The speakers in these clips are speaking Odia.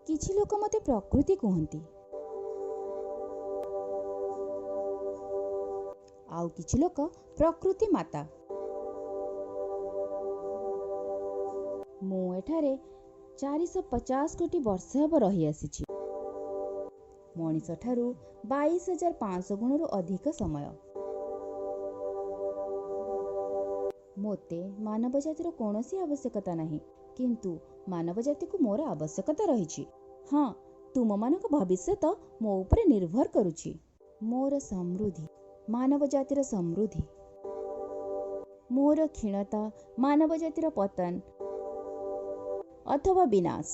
କିଛି ଲୋକ ମୋତେ ପ୍ରକୃତି କୁହନ୍ତି, ଆଉ କିଛି ଲୋକ ପ୍ରକୃତି ମାତା। ମୁଁ ଏଠାରେ 450 କୋଟି ବର୍ଷ ହେବ ରହିଆସିଛି, ମଣିଷଠାରୁ 22,500 ଗୁଣରୁ ଅଧିକ ସମୟ। ମୋତେ ମାନବ ଜାତିର କୌଣସି ଆବଶ୍ୟକତା ନାହିଁ, କିନ୍ତୁ ମାନବ ଜାତିକୁ ମୋର ଆବଶ୍ୟକତା ରହିଛି। ହଁ, ତୁମମାନଙ୍କ ଭବିଷ୍ୟତ ମୋ ଉପରେ ନିର୍ଭର କରୁଛି। ମୋର ସମୃଦ୍ଧି ମାନବ ଜାତିର ସମୃଦ୍ଧି, ମୋର କ୍ଷୀଣତା ମାନବ ଜାତିର ପତନ ଅଥବା ବିନାଶ।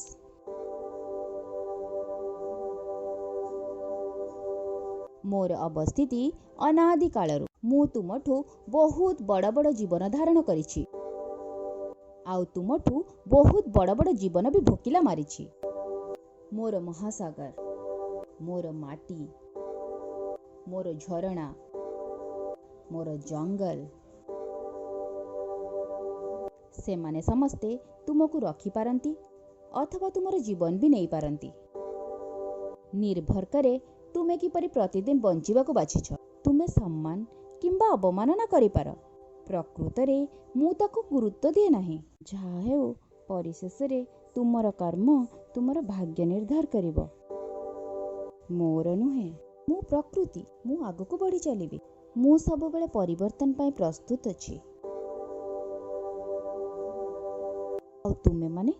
ମୋର ଅବସ୍ଥିତି ଅନାଦି କାଳରୁ। ମୁଁ ତୁମଠୁ ବହୁତ ବଡ଼ ବଡ଼ ଜୀବନ ଧାରଣ କରିଛି, ଆଉ ତୁମଠୁ ବହୁତ ବଡ଼ ବଡ଼ ଜୀବନ ବି ଭୋକିଲା ମାରିଛି। ମୋର ମହାସାଗର, ମୋର ମାଟି, ମୋର ଝରଣା, ମୋର ଜଙ୍ଗଲ, ସେମାନେ ସମସ୍ତେ ତୁମକୁ ରଖିପାରନ୍ତି ଅଥବା ତୁମର ଜୀବନ ବି ନେଇପାରନ୍ତି। ନିର୍ଭର କରେ ତୁମେ କିପରି ପ୍ରତିଦିନ ବଞ୍ଚିବାକୁ ବାଛିଛ। ତୁମେ ସମ୍ମାନ କିମ୍ବା ଅବମାନନା କରିପାର। ପ୍ରକୃତରେ ମୁଁ ତାକୁ ଗୁରୁତ୍ୱ ଦିଏ ନାହିଁ। ଯାହା ହେଉ, ପରିଶେଷରେ ତୁମର କର୍ମ ତୁମର ଭାଗ୍ୟ ନିର୍ଦ୍ଧାର କରିବ, ମୋର ନୁହେଁ। ମୁଁ ପ୍ରକୃତି, ମୁଁ ଆଗକୁ ବଢ଼ି ଚାଲିବି। ମୁଁ ସବୁବେଳେ ପରିବର୍ତ୍ତନ ପାଇଁ ପ୍ରସ୍ତୁତ ଅଛି। ଆଉ ତୁମେମାନେ